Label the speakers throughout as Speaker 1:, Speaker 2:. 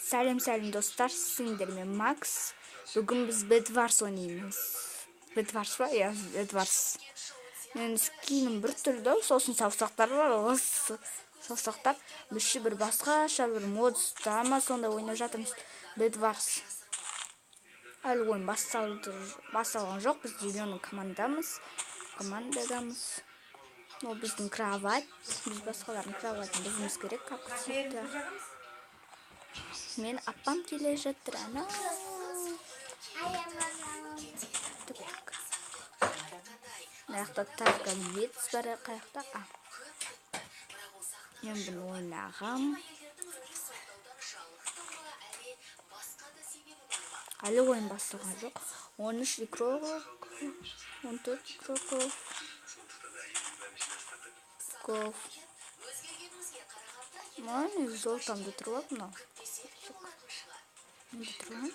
Speaker 1: Сәлем сәлем достар, сендермен Макс. Бүгін біз Bedwars ойнаймыз. Bedwars па? Иә, Bedwars. Менің скинім бір түрлі, сосын саусақтар бар, осы саусақтар. Біз ше бір басқаша бір модста ма сондай ойнап жатырмыз. Bedwars. Әлі ойын басталған жоқ, біз зеленый командамыз. Командадамыз. Ол біздің кровать. Біз басқалардың кроватын бұзуымыз керек, как всегда. Мен апам келе жатыр, ана. Так. Мына жақта торговец бар, қаяқта? А. Мен бұны ойнағам. Әлі ойын басталған жоқ. 13 игрок, 14 игроков. Гов. Мына золотамды тұрып алып мынау. Менде тұрған.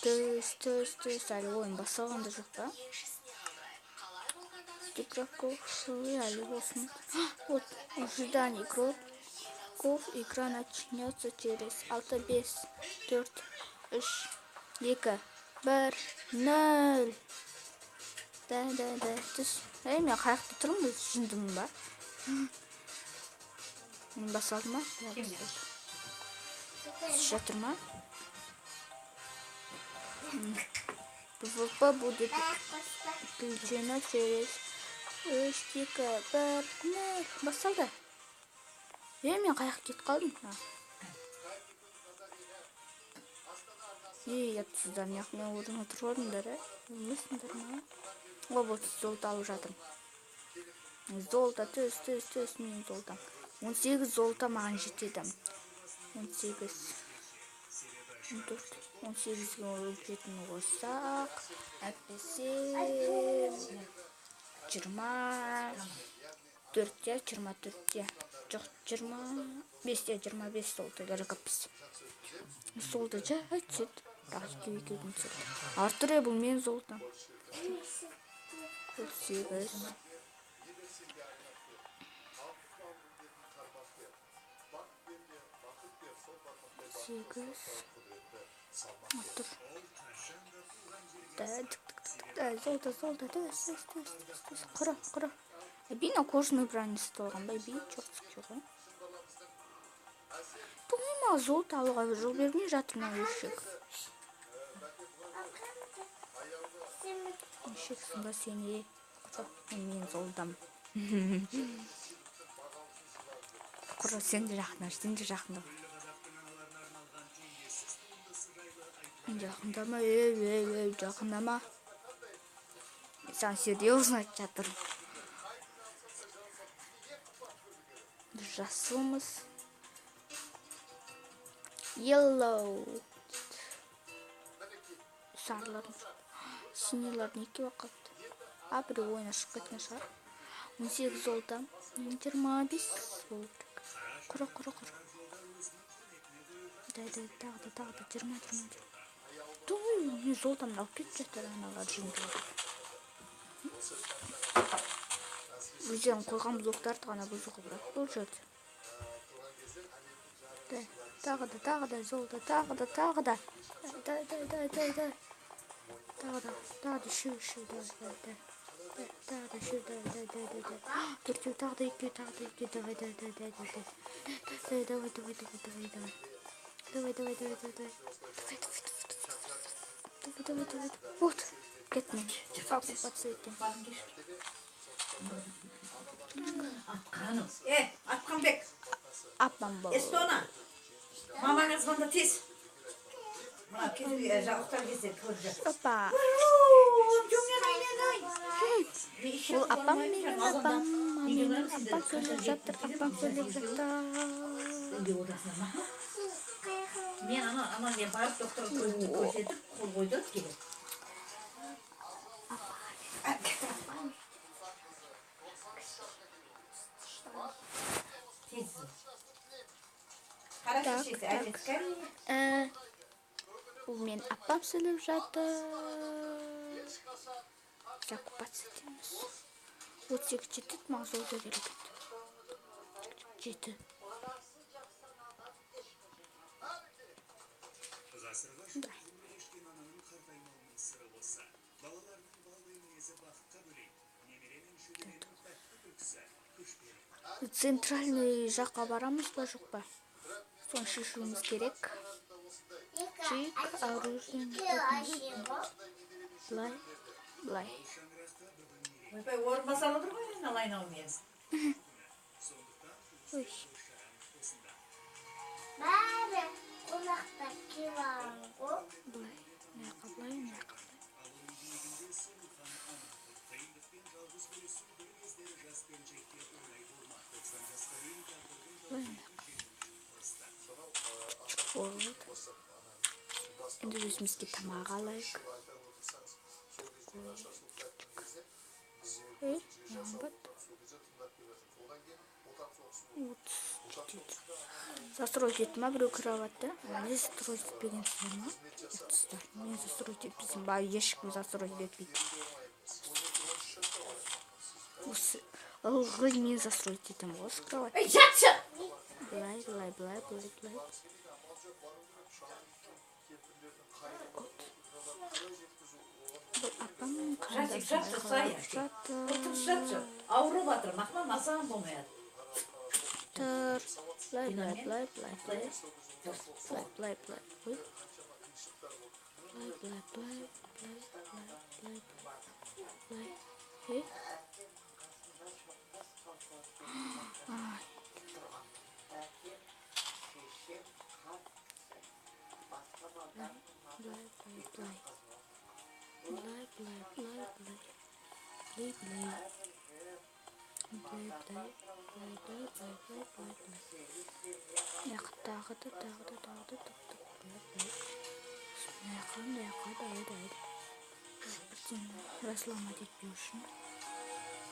Speaker 1: Түс, түс, түс. Әлі ойын басталған да жоқ па? Игроков әлі болсын. Вот, ожидание игроков. Игра начнется через 6, 5, 4, 3, 2, 1, 0. Да, да, да. Түс. Ей, мен қаяқта тұрмын, өзі жындымын ба? Мен басталды ма? Иә, басталды. Түсіп жатыр ма? ПВП будет включено через 3, 2, 1, 0. Басталды. Ей, мен қаяққа кетіп қалдым? Ей, ұятсыздар, мына жақта мен орнына тұрып алдыңдар, ә? Білмейсіңдер ма? О, вот золото алып жатырмын. Золото, түс, түс, түс, менің золотом. 18 золото маған жетеді. 18. 14. 18-ге өлшетін қоссақ, әйтпесе 24-те, 24-те. Жоқ, 25-те, 25 золото керек біз. Золото жай түседі. Бірақ екеу екеуден түседі. Артур, бұл менің золотом. 38. 8. Артур. Да, тік, тік, тік, тік. Золото, золото, түс, түс, түс, түс, түс. Құра, құра. Әби, мынау кожаный броня істеп алған ба? Әби, чертский ғой. Бұл маған золото алуға жол бермей жатыр мынау ешек. Ешексің ба сен, е? Құра, мен золотам. Құра, сен де жақындама, сен де жақындама. Жақындама, ей, ей, ей, жақындама. Мен саған серьезно айтып жатырмын. Біз жасылмыз. Yellow. Сарылардың. Синилардың екеуі қалыпты. А, біреу ойына шығып кеткен шығар. 18 золото. 25 болу керек. Құра, құра, құра. Дай, дай, тағы да, тағы да. 20, 20, 20. Туй, мен золотамды алып кетіп жатыр аналар жындылар. Өздерің қойған блоктарды ғана бұзуға болады бұл жерде. Дай, тағы да, тағы да, золото, тағы да, тағы да. Дай, дай, дай, дай, дай. Тағы да, тағы да, үшеу, үшеу, давай, давай, давай. Тағы да, үшеу, давай, давай, давай, давай. Төртеу, тағы да, екеу, тағы да, екеу, давай, давай, давай, давай, давай. Давай, давай, давай, давай, давай, давай. Давай, давай, давай, давай, давай. Давай, давай, давай, давай, давай. Вот, кеттім. Покупаться етем.
Speaker 2: Атқанбек.
Speaker 1: Апам бол.
Speaker 2: Эстона. Мамаңа звонда тез. Мына кезге жауықтар кезде көріп жатыр.
Speaker 1: Опа. Бұл апам менің апам. Менің апам сөйлеп жатыр, апам сөйлеп жатыр.
Speaker 2: Мен ана мен барып докторға көрсетіп қол қойдырып келемін. Тез.
Speaker 1: Так, так. Бұл мен апам сөйлеп жатыр. Закупаться етеміз. 32 жетеді, маған золото керек еді. 7. Да. Центральный жаққа барамыз ба, жоқ па? Соны шешуіміз керек. Чик, оружие. Былай, былай.
Speaker 2: Ойбай, орынбасар отыр ғой, айналайын ау мен.
Speaker 1: Ой.
Speaker 3: Бәрі қонақтар келіп алған ғой.
Speaker 1: Былай, мына жаққа былай, мына жаққа былай. Былай, мына жаққа. Вот. Енді өзімізге тамақ алайық. Ей, маған бат. 37. Застроить етті ма біреу кроватты? Не застроить етпегенсіздер ма? Ұятсыздар. Мен застроить етпесем, ба, ешкім застроить етпейді. Осы ылғи мен застроить етемін ғой осы кровать.
Speaker 2: Ей, жатшы!
Speaker 1: Былай, былай, былай, былай, былай. Вот. Бұл апам
Speaker 2: Жатшы,
Speaker 1: қарындасым
Speaker 2: жатшы, Сая.
Speaker 1: айқайлап жатыр.
Speaker 2: Отырып жатшы. Ауырып жатыр, мақма мазам болмай жатыр.
Speaker 1: Былай, былай, былай, былай, былай. Былай, былай, былай. Ой. Былай, былай, былай, былай, былай, былай, былай. Ей. Ай. Былай, былай, былай. Былай, былай, былай, былай. Былай, былай. Былай, былай, былай, былай, былай, былай, былай, былай. Мына жаққа тағы да, тағы да, тағы да, тық, тық, былай, былай. Мына жаққа, мына жаққа, давай, давай. Бірден разломать етпеу үшін.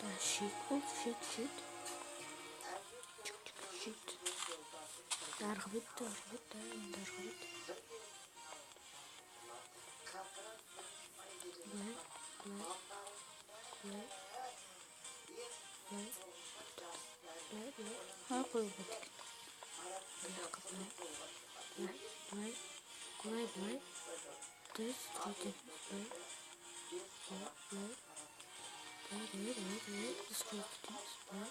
Speaker 1: Да, щит бұл, щит, щит. Чик, чик, щит. Арғы бет, арғы бет, да, енді арғы бет. Былай, былай, былай, былай, былай, былай. А, қоюға болады екен. Мына жаққа былай, былай, былай, былай, былай. Дұрыс, строить етеміз, былай, былай, былай. Былай, былай, былай, былай. Строить етеміз, былай,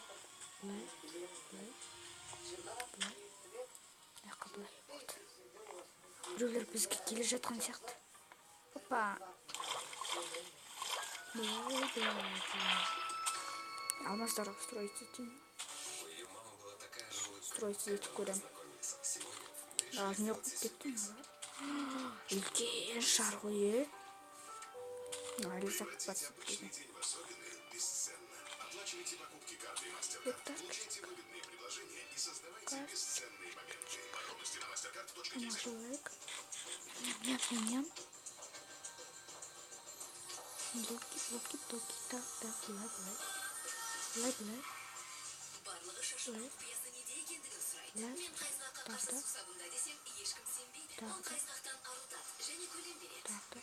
Speaker 1: былай, былай, былай. Мына жаққа былай болды. Біреулер бізге келе жатқан сияқты. Опа. Былай, былай, былай. Алмаздарға строить етейін. Строить етіп көремін. А, не қылып кеттім? Үлкен шар ғой, е? Әлі закупаться деген. Лайк. Ням-ням-ням. Блоки, блоки, блоки. Так, так, былай, былай. Былай, былай. Былай. Былай. Так, так. Так, так. Так, так.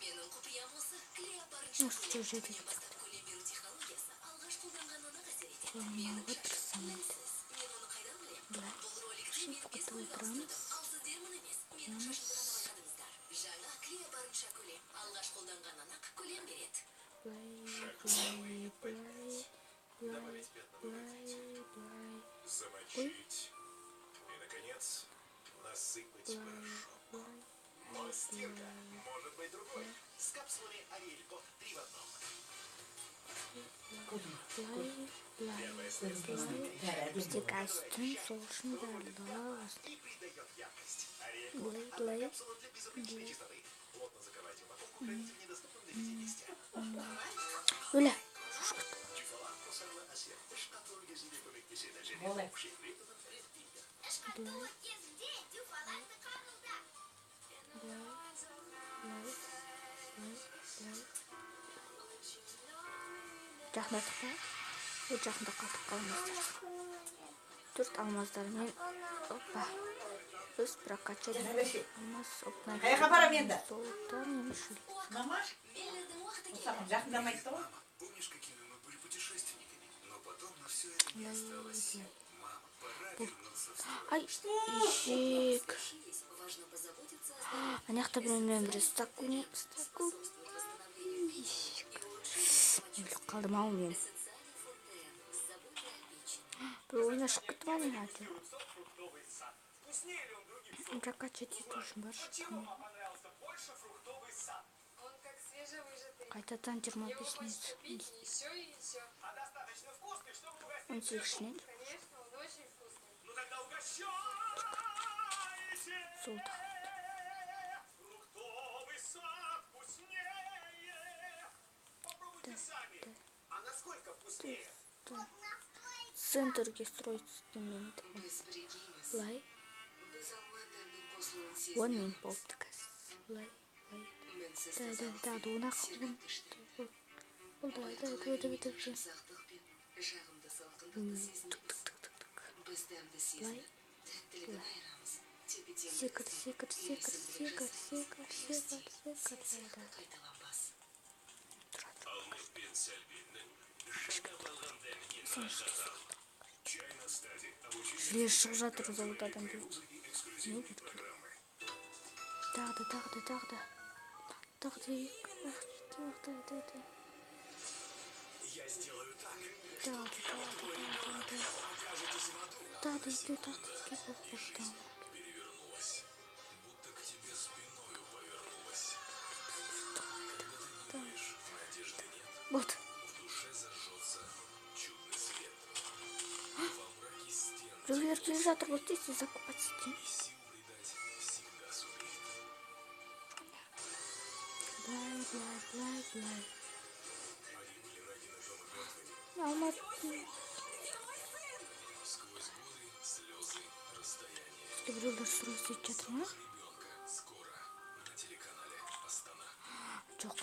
Speaker 1: Осы жерде сияқты. Қоймауға тырысамын енді. Былай. Шип қытып отырамыз. Қоямыз. Былай, былай, былай, былай, былай, былай. Ой. Былай, былай, былай. Былай, былай, былай. Бізде костюм, сол үшін барлығы осындай. Былай, былай, былай. Өлә, шошқыт.
Speaker 2: Олай.
Speaker 1: Былай, былай, былай, былай, былай. Жақындатық па? Ой, жақында қалдық алмаздар. 4 алмаздармен. Опа. Біз прокачать алмаз. Опа.
Speaker 2: Қаяққа барам енді?
Speaker 1: Золото немесе
Speaker 2: Мама? Саған жақындамайды ғой.
Speaker 4: Помнишь, какими мы были путешественниками? Но потом на все это не осталось. Мама, пора
Speaker 1: Бұл. Ай, ешек. Ана жақта біреумен біреу стакун. Ешек. Өліп қалдым ау мен. Бір ойына шығып кетті ма не? Жоқ. Прокачать ету үшін бар. Қайтадан 25 минут. 18 нет. Золото. Да. Центрге строить минут. Лай. 10 минут болды қазір. Лай. Да, да, Болды, да, да, да, да. Лай. Лай. Секір, секір, секір, секір, секір, секір, секір, да. Желе шығып жатыр золотадан. Не біткен? Тағы да, тағы да, тағы да. Тағы да, тағы да, тағы да. Тағы да, тағы да, тағы да. Тағы да, екеу, тағы да, екеу болып болды. Вот. Біреулер келе жатыр, вот тез закупать етейін. Былай, былай, былай, былай. Алматы. Біреулер строить етіп жатыр ма? Жоқ.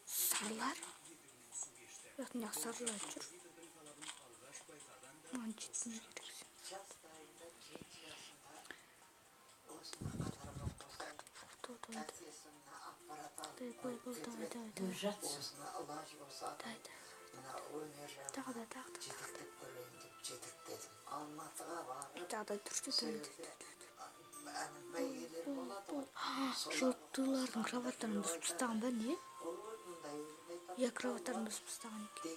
Speaker 1: Сарылар? Бірақ мына сарылар жүр. Маған жеткізу керек. Давай, давай, давай. Тағы да, тағы да, тағы да. Тағы да түрші, Желтылардың кроваттарын бұзып тастаған ба, не? Иә, кроваттарын бұзып тастаған екен.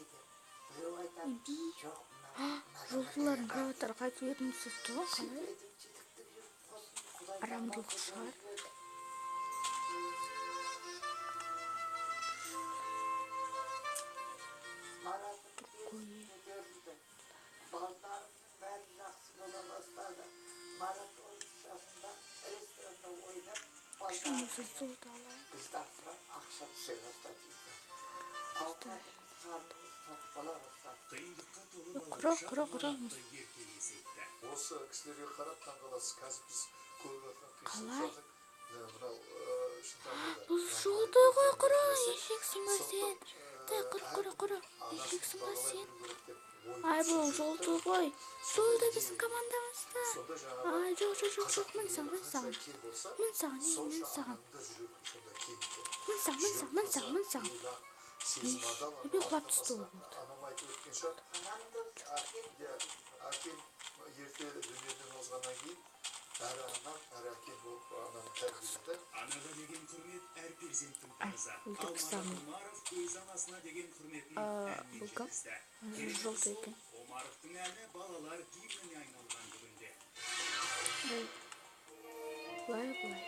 Speaker 1: Желтылардың кроваттары қайтып ерін түсіпті ғой, қалай? Арамдылық шығар. Құра, құра, құра.
Speaker 4: Осы кісілерге қарап таңғаласыз. Қазір біз көріп жатқан
Speaker 1: Қалай?
Speaker 4: қисындардың мынау
Speaker 1: Бұл жолды ғой, құра, ешексің ба сен? Дай, құра, құра, құра, ешексің ба сен? Ай, бұл жолды ғой. Жолды біздің командамызда. Ай, жоқ, жоқ, жоқ, жоқ, мін саған, мін саған. Мін саған, ей, мін саған. Мін саған, мін саған, мін саған, мін саған. Ей, құлап түсті ол болды.
Speaker 4: Анам айтып өткен шығар. Әкем ерте дүниеден озғаннан кейін әрі анам, әрі әкем болып анамды тәрбиеледі.
Speaker 5: Анаға деген құрмет әр перзенттің парызы.
Speaker 1: Өлтіріп
Speaker 5: Ал Марат
Speaker 1: тастадым.
Speaker 5: Омаров өз анасына деген құрметін әнмен
Speaker 1: Бұл кім?
Speaker 5: жеткізді.
Speaker 1: Желтый
Speaker 5: Сол
Speaker 1: екен.
Speaker 5: Омаровтың әні балалар гимніне айналған бүгінде.
Speaker 1: Былай, былай, былай.